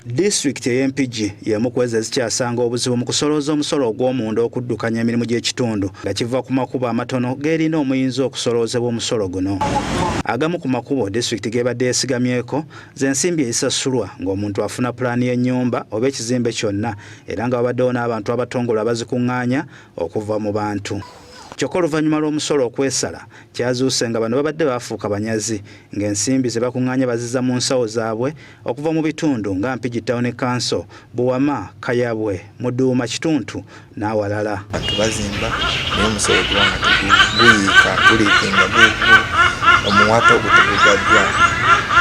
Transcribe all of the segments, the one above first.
Disitulikiti ey'e Mpigi y'emu ku ezo ezikyasanga obuzibu mu kusolooza omusolo ogw'omunda okuddukanya emirimu gy'ekitundu nga kiva ku makubo amatono g'erina omuyinza okusoloozebwa omusolo guno. Agamu ku makubo disitulikiti g'ebadde yeesigamyeko z'ensimbi ezisasulwa ng'omuntu afuna pulaani y'ennyumba oba ekizimbe kyonna era nga wabaddewo n'abantu abatongole abazikuŋŋaanya okuva mu bantu. Kyokka oluvannyuma lw'omusolo okwesala, kyazuuse nga bano babadde baafuuka banyazi ng'ensimbi ze bakuŋŋaanya bazizza mu nsawo zaabwe okuva mu bitundu nga Mpigi Town Council, Buwama, Kayabwe, Muduuma, Kituntu n'awalala. Abantu bazimba naye omusolo guba nga teguyiika, guliikinga, omuwaatwa ogwo tegugaddwa,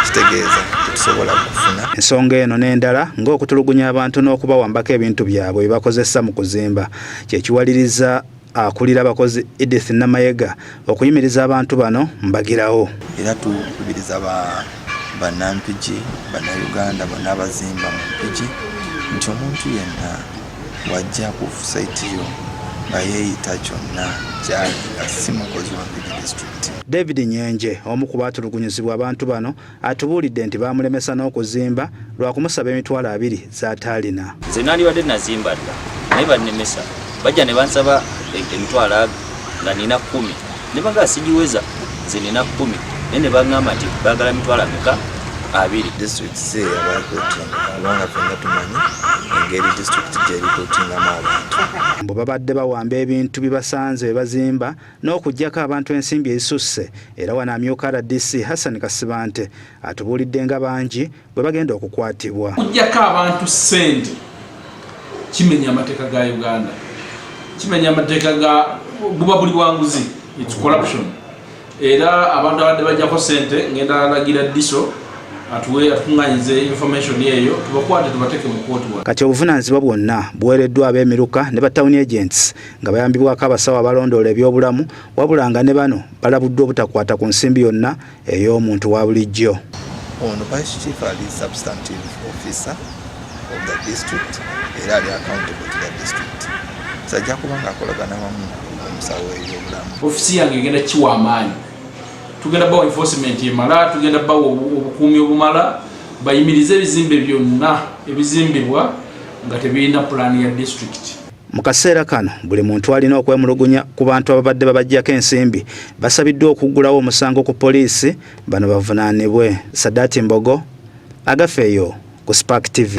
kitegeeza tetusobola kufuna. Ensonga eno n'endala ng'okutulugunya abantu n'okubawambako ebintu byabwe bye bakozesa mu kuzimba kye kiwaliriza akulira abakozi Edith Namayega okuyimiriza abantu bano mbagirawo. Era tukubiriza bannampigi, bannayuganda bonna abazimba mu Mpigi nti omuntu yenna wajja ku sayiti yo nga yeeyita kyonna kyali nga si mukozi wa Mpigi disitulikiti. David Nyenje omu ku baatulugunyizibwa abantu bano atubuulidde nti baamulemesa n'okuzimba lwa kumusaba 20,000 z'ataalina. Nze nandibadde nazimba dda naye bannemesa, bajja ne bansaba 20,000 nga nina 10, ne bagamba sigiweza, nze nina 10, naye ne baŋŋamba nti baagala mitwalo ameka? 20. Disitulikiti si eyabarekrutinga kubanga ffenna tumanyi engeri disitulikiti gy'erikrutingamu abantu. Mbu babadde bawamba ebintu bye basanze bye bazimba n'okuggyako abantu ensimbi ezisusse era wano amyuka RDC Hassan Kasibante atubuulidde nga bangi bwe bagenda okukwatibwa. Okuggyako abantu ssente kimenya amateeka ga Uganda, kimenya amateeka ga buba buli bwanguzi, it's corruption. Era abantu abadde bajjako ssente ngenda lagira DISO atuwe atukuŋŋanyize information eyo tubakwate tubateeke mu kooti. Kati obuvunaanyizibwa bwonna buweereddwa ab'emiruka ne ba town agents nga bayambibwako abasawo abalondoola ebyobulamu, wabula nga ne bano balabuddwa obutakwata ku nsimbi yonna ey'omuntu wa bulijjo. Ono vice chief ali substantive officer of the district era ali accountable to the district, so ajja kuba nga akolagana wamu n'omusawo w'ebyobulamu. Ofisi yange egenda kiwa amaanyi, tugenda bawa enforcement emala, tugenda bawa obukuumi obumala, bayimirize ebizimbe byonna ebizimbibwa nga tebirina pulaani ya disitulikiti. Mu kaseera kano buli muntu alina okwemulugunya ku bantu ababadde babaggyako ensimbi basabiddwa okuggulawo omusango ku poliisi bano bavunaanibwe. Sadat Mbogo, Agafeeyo ku Spark TV.